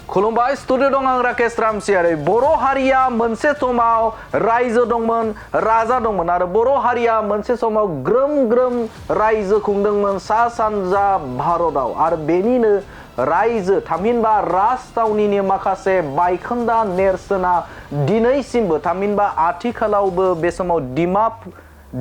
खुलुमबाय स्टुडिअ दं आं राकेश रामसियारि बर' हारिया मोनसे समाव रायजो दंमोन राजा दंमोन आरो बर' हारिया मोनसे समाव ग्रोम ग्रोम रायजो खुंदोंमोन सा सानजा भारताव आरो बेनिनो रायजो थामहिनबा राजथावनिनि माखासे बायखोन्दा नेरसोना दिनैसिमबो थामहिनबा आथिखालावबो बे समाव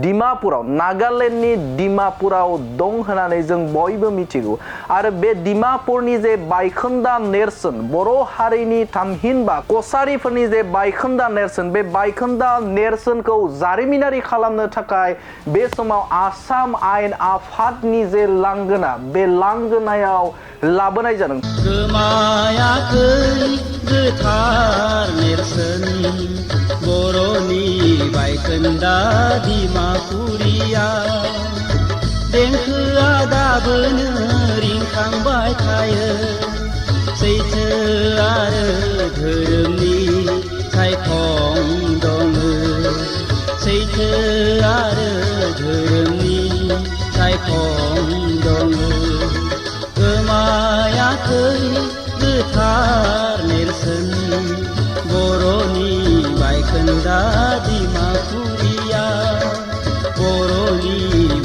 डिमापुराव नागालेण्डनि डिमापुराव दं होननानै जों बयबो मिथिगौ आरो बे डिमापुरनि जे बायखोन्दा नेरसोन बर' हारिनि थामहिनबा कसारिफोरनि जे बायखोन्दा नेरसोन बे बायखोन्दा नेरसोनखौ जारिमिनारि खालामनो थाखाय बे समाव आसाम आयेन आफादनि जे लांगोना बे लांगोनायाव लाबोनाय जादों गोमायाखै गोथार नेरसोन बर'नि बायखोन्दा डिमापुरिया देंखोआ दाबोनो रिंखांबाय थायो सैथो आरो धोरोमनि सायखं दङ सैथो आरो धोरोमनि सायखं दङ गोमायाखै गोथार नेरसोन बर'नि बायखोन्दा डिमापुरिया बर'नि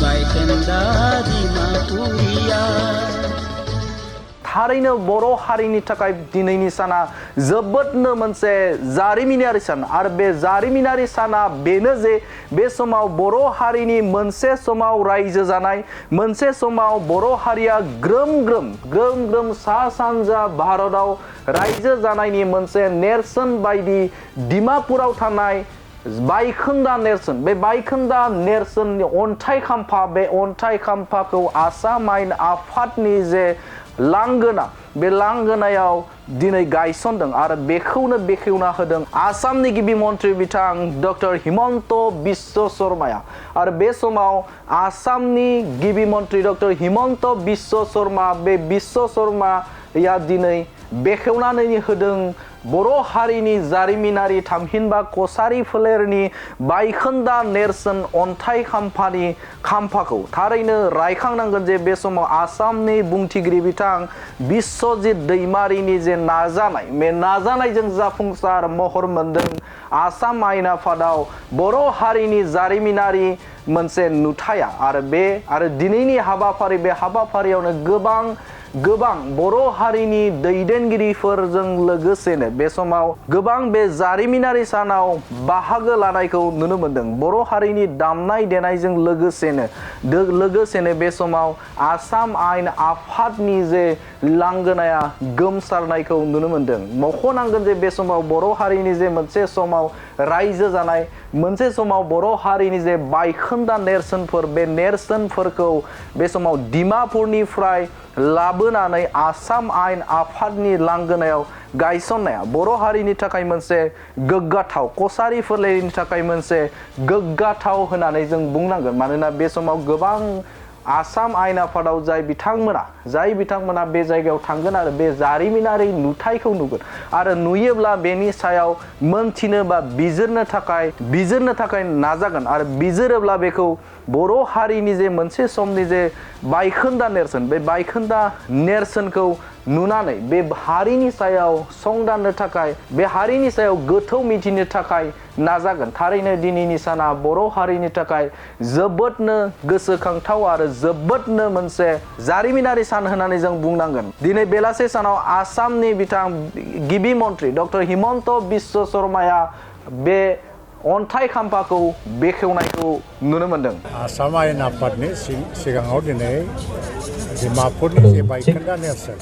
बायखोन्दा डिमापुरिया थारैनो बर' हारिनि थाखाय दिनैनि साना जोबोदनो मोनसे जारिमिनारि सान आरो बे जारिमिनारि साना बेनो जे बे समाव बर' हारिनि मोनसे समाव रायजो जानाय मोनसे समाव बर' हारिया ग्रोम ग्रोम सा सानजा भारताव रायजो जानायनि मोनसे नेरसोन बायदि डिमापुराव थानाय बायखोन्दा नेरसोन बे बायखोन्दा नेरसोननि अन्थाइ खाम्फा बे अन्थाइ खाम्फाखौ आसाम आयेन आफादनि जे लांगोना बे लांगोनायाव दिनै गायसनदों आरो बेखौनो बेखेवना होदों आसामनि गिबि मन्थ्रि बिथां डक्टर हिमन्त बिश्व शर्माया आरो बे समाव आसामनि गिबि मन्थ्रि डक्टर हिमन्त बिश्व शर्मा बे बिश्व शर्माया दिनै बेखेवनानै होदों बर' हारिनि जारिमिनारि थामहिनबा कसारि फोलेरनि बायखोन्दा नेरसोन अन्थाइ खाम्फानि खाम्फाखौ थारैनो रायखांनांगोन जे बे समाव आसामनि बुंथिगिरि बिथां बिश्वजित दैमारिनि जे नाजानाय बे नाजानायजों जाफुंसार महर मोनदों आसाम आयेन आफादाव बर' हारिनि जारिमिनारि मोनसे नुथाया आरो दिनैनि हाबाफारि बे हाबाफारियावनो गोबां बर' हारिनि दैदेनगिरिफोरजों लोगोसेनो बे समाव गोबां बे जारिमिनारि सानाव बाहागो लानायखौ नुनो मोनदों बर' हारिनि दामनाय देनायजों लोगोसेनो बे समाव आसाम आयेन आफादनि जे लांगोनाया गोमसारनायखौ नुनो मोनदों मख'नांगोन जे बे समाव बर' हारिनि जे मोनसे समाव रायजो जानाय मोनसे समाव बर' हारिनि जे बायखोन्दा नेरसोनफोर बे नेरसोनफोरखौ बे समाव डिमापुरनिफ्राय लाबोनानै आसाम आयेन आफादनि लांगोनायाव गायसननाया बर' हारिनि थाखाय मोनसे गोग्गाथाव कसारि फोलेरनि थाखाय मोनसे गोग्गाथाव होननानै जों बुंनांगोन मानोना बे समाव गोबां आसाम आयेन आफादाव जाय बिथांमोना बे जायगायाव थांगोन आरो बे जारिमिनारि नुथायखौ नुगोन आरो नुयोब्ला बेनि सायाव मोनथिनो बा बिजिरनो थाखाय नाजागोन आरो बिजिरोब्ला बेखौ बर' हारिनि जे मोनसे समनि जे बायखोन्दा नेरसोन बे बायखोन्दा नेरसोनखौ नुनानै बे हारिनि सायाव संदाननो थाखाय बे हारिनि सायाव गोथौ मिथिनो थाखाय नाजागोन थारैनो दिनैनि साना बर' हारिनि थाखाय जोबोदनो गोसोखांथाव आरो जोबोदनो मोनसे जारिमिनारि सान होननानै जों बुंनांगोन दिनै बेलासे सानाव आसामनि बिथां गिबि मन्थ्रि डक्टर हिमन्त बिश्व शर्माया बे अन्थाइ खाम्फाखौ बेखेवनायखौ नुनो मोनदों आसाम आयेन आफादनि सिगाङाव दिनै डिमापुरनि जे बायखोन्दा नेरसोन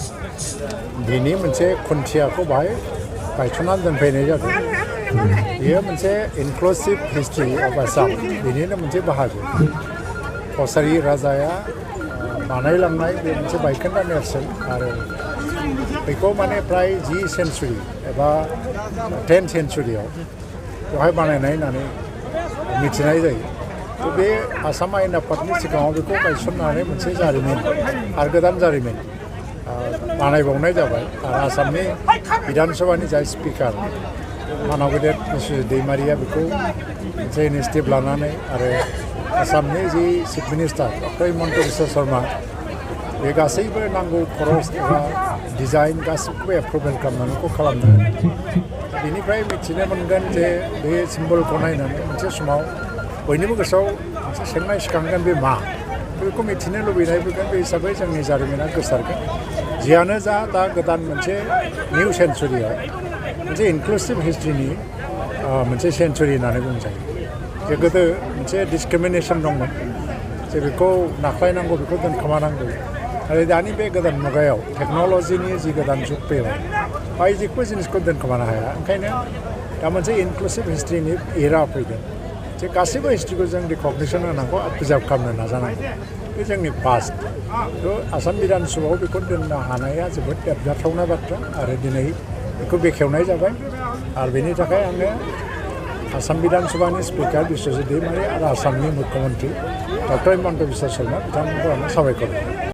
बिनि मोनसे खुन्थियाखौ बाहाय गायसननानै दोनफैनाय जादों बेयो मोनसे इनक्लुसिभ हिस्ट्रि अफ आसाम बिनिनो मोनसे बाहागो कसारि राजाया बानायलांनाय बे मोनसे बायखोन्दा नेरसोन आरो बेखौ माने फ्राय 10 सेन्चुरि एबा 10 सेन्चुरियाव बेवहाय बानायनाय होननानै मिथिनाय जायो तो बे आसाम आयेन आफादनि सिगाङाव बेखौ गायसननानै मोनसे जारिमिन आरो गोदान जारिमिन बानायबावनाय जाबाय आरो आसामनि बिधान सभानि जाय स्पिकार मानाव गेदेर बिश्वजित दैमारिया बेखौ मोनसे इनिसिएटिभ लानानै आरो आसामनि जि chief minister doctor Himanta Biswa Sarma बे गासैबो नांगौ खरस एबा डिजाइन गासिबो एप्रुभेल खालामनानै खालामदों बेनिफ्राय मिथिनो मोनगोन जे बे सिम्बलखौ नायनानै मोनसे समाव बयनिबो गोसोआव मोनसे सोंनाय सिखांगोन बे मा बेखौ मिथिनो लुबैनाय फैगोन बे हिसाबै जोंनि जारिमिना गोसारगोन जियानो जा दा गोदान मोनसे निउ सेन्चुरियाव मोनसे इनक्लुसिभ हिस्ट्रिनि मोनसे सेन्चुरि होननानै बुंजायो जे गोदो मोनसे डिसक्रिमिनेसन दंमोन जे बेखौ नाख्लायनांगौ बेखौ दोनखोमानांगौ आरो दानि बे गोदान मुगायाव टेक्न'लजिनि जि गोदान जुग फैबाय बाय जेबो जिनिसखौ दोनखोमानो हाया ओंखायनो दा मोनसे इनक्लुसिभ हिस्ट्रिनि एरा फैदों जे गासैबो हिस्ट्रिखौ जों रिकगनिसन होनांगौ आरो प्रिजार्भ खालामनो नाजानांगौ बे जोंनि पास्ट थ' आसाम बिधान सभायाव बेखौ दोननो हानाया जोबोद देरगाथावना बाथ्रा आरो दिनै बेखौ बेखेवनाय जाबाय आरो बेनि थाखाय आङो आसाम बिधान सभानि स्पिकार बिश्वजित दैमारि आरो आसामनि मुख्यमन्त्रि डक्टर हिमन्त बिश्व शर्मा बिथांमोनखौ आङो साबायखर होयो